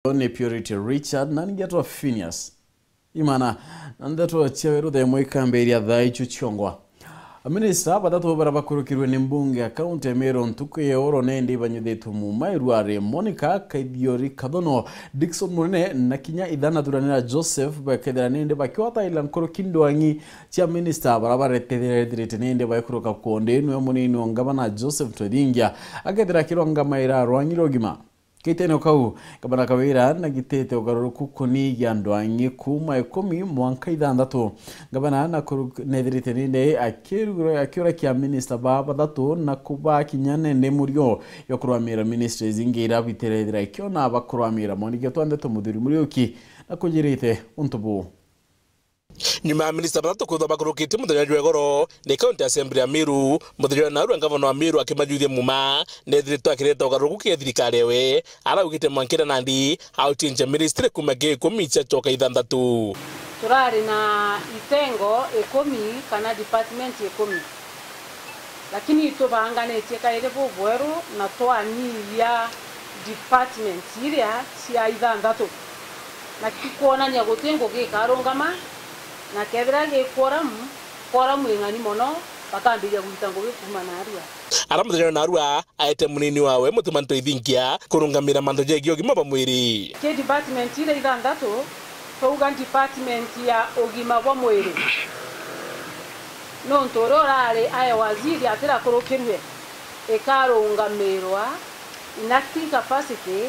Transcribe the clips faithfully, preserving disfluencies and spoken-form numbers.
Ni Purity Richard, na ningetwa Phineas Imana, na ndeto cia weru thaa imwe ikambiria thaa icio ciongwa. Aminista bathatu baria bakurukirwe ni mbunge ya kaunti ya Meru ntuku ya oro nindi banyuthitwe muma iruari. Monica Kaithiori Kathono, Dickson Munene na kinya Ithana Thuranira Joseph bakethira nindi bakiwataila nkuruki ndwang'i cia minista baria baretethirite nindi baikuruka kundi nwe munini wa ngavana Joseph Twethingia akethira akirwa ngamaira rwang'i rwa ugima. Kaitene o kau, Gavana Kawira nagitite ugaruruku kunigia ndwang'i kuuma ikumi mwanka ithanthatu. Gavana nakuru-, nethirite ninde akirugura-, akiurakia minista ba bathatu na kubakinya nende murio ya kurwamira ministries ingi iria biterethira ikiona bakurwamira. Mwandikia twa ndeto Muthuri Muriuki na kunjirite untu buu. Nyuma ya minista bathatu kwithwa bakurukitie muthenya jwa igoro ni county assembly ya Meru, muthenya jwa narua ngavana wa Meru akimajwithia muma, nethiritwe akireta ugaruruku kiri thirikari ewe, araugite mwankira nandi auchinja ministry kuma kiri ikumi ciacoka ithanthatu. Turari na itengo ikumi kana department ikumi. Lakini itubanganitie kairi bubweru na twanyihia departments iria cia ithanthatu. Na ikwonania guti ngugi ikarungama, na kethira gi quorum, quorum ing'ani mono, bakambiria gwita ngugi kuuma narua. Ara muthenya wa narua aete munini wawe Mutima Ntoithingia kurungamira mantu jegie ugima bwa mwiri. Ki department iria ithanthatu, twauga department ya ugima bwa mwiri. Nontu uria urari ae waziri atirakurukirue, ikarungamirwa in acting capacity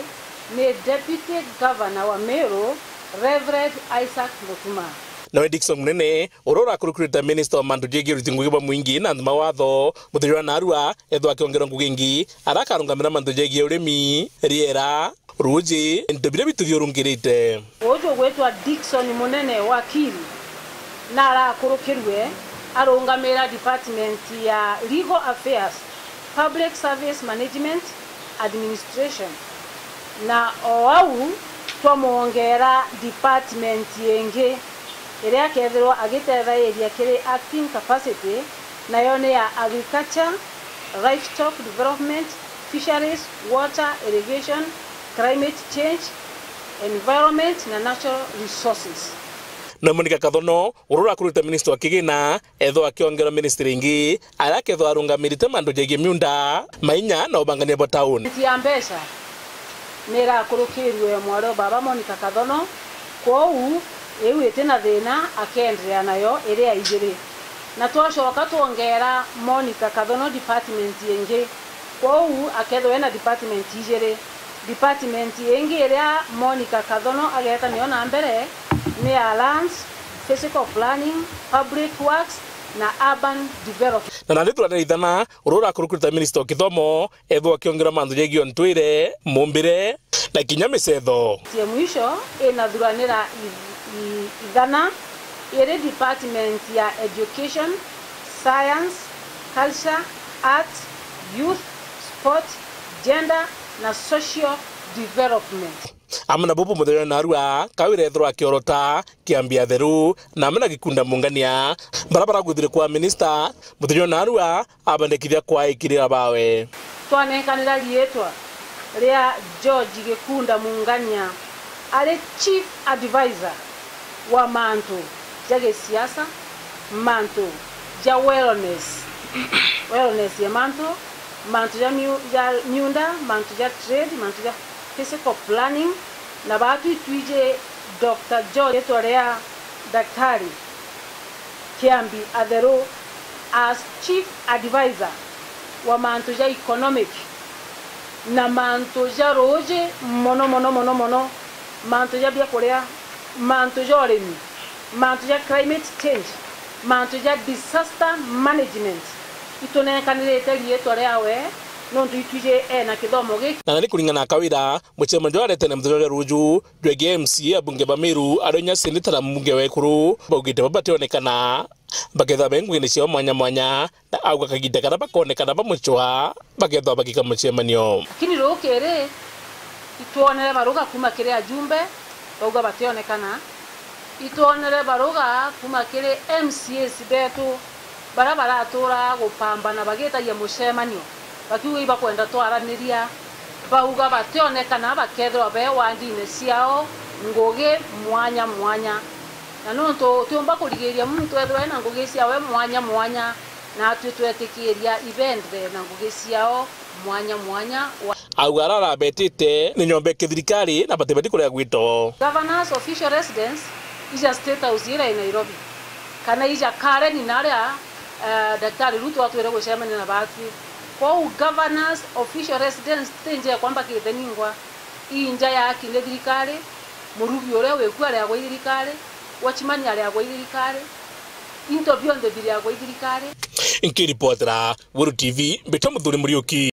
ni Deputy Governor wa Meru, Reverend Isaac Mutuma. Nawe Dickson Munene, uria urakurukirite minista wa mantu jegie uriti ngugi bwa mwingi na antu ma watho, muthenya wa narua ethwa akiongerwa ngugi ingi, ara akarungamira mantu jegie urimi, riera, ruuji, into biria bituthiurungirite. Uju ugwitwa Dickson Munene wakili, na arakurukirue arungamira department ya Legal Affairs, Public Service Management, Administration. Na o au twamwongera department ingi iria akethirwa agitethairia kiri acting capacity, nayo ni ya Agriculture, Livestock Development, Fisheries, Water, Irrigation, Climate Change, Environment na Natural Resources. Na Monica Kathono, uria urakurite minista wa kigina, ethwa akiongerwa ministry ingi, aria akethwa arungamirite mantu jegie miunda, mainya na ubangania bwa town. Nti ya mbeca ni irakurukirue mwari o baba Monica Kathono, kwou iu iti na thina, akeenderea nayo iri ya ijiri. Na twacoka twongera Monica Kathono department ingi, kwou akethwa ena department ijiri. Department ingi iria Monica Kathono ageeta nayo na mbere ni ya Lands, Physical Planning, Public Works na Urban Development. Na nandi Thuranira Ithana, uria urakurukirite minista o kithomo, ethwa akiongerwa mantu jegie o ntwire, mumbire, na kinya micetho. Tie mwisho ina Thuranira i-, i-, Ithana, iri department ya Education, Science, Culture, Arts, Youth, Sport, Gender na Social Development. Amwe na bubu muthenya wa narua, Kawira ethirwa akiorota, Kiambi Atheru, na amwe na Gikunda Mungania, bara baragwithire kwa minista, muthenya wa narua, abendekithia kwaikirira bawe. Twanenkanira riitwa ria George Gikunda Mungania ari Chief Advisor wa mantu ja gisiasa, mantu ja wellness, wellness ya mantu, mantu ja miu-, ja miunda, mantu ja trade, mantu ja physical planning, na baatu itwiji Doctor George, ritwa ria Daktari Kiambi Atheru, as chief advisor wa mantu ja economic na mantu ja ruuji mono mono mono mono, mantu ja biakuria, mantu ja urimi, mantu ja climate change, mantu ja disaster management. Itunenkanirite riitwa riawe nontu itwiji ena kithomo giki. Na nari kuringana na Kawira, mucemanio jwa aretene muthenya jwa ruuju jwegie M C A abunge ba Meru, aria inya seneta na mbunge wa ekuru, baugite baba bationekana, bakethirwa be ngugine ciao mwanya mwanya, na auga kagiita karia bakoonekana bamucwa, bakethirwa bagika mucemanio. Lakini rukiri, itwonere baruga kuuma kiri ajumbe, bauga bationekana. Itwonere baruga kuuma kiri M C As betu, baria baratuura gupambana bagitagia mucemanio, bakiuga ibakwenda twaraniria. Bauga bationekana bakethirwa be wandine ciao ngugi mwanya mwanya. Na nontu utiumba kurigiria muntu ethirwa ena ngugi ciawe mwanya mwanya, natwi twetikiria ibendere na ngugi ciao mwanya mwanya. Auga ara arabetite ni nyomba ya kithirikari na batibati kuria gwito. Governor's official residence ija State House ira i Nairobi, kana ija Karen na aria, eh, Daktari Ruto atwire gucemania na batwi. Kwou Governor's official residence ti nja ya kwamba kitheng'ingwa, i nja ya aki ni thirikari, murugi uria wiku ariagwa i thirikari, watchman ariagwa i thirikari, into bionthe biriagwa i thirikari. Nkiripotera Weru T V, mbitwa Muthuri Muriuki.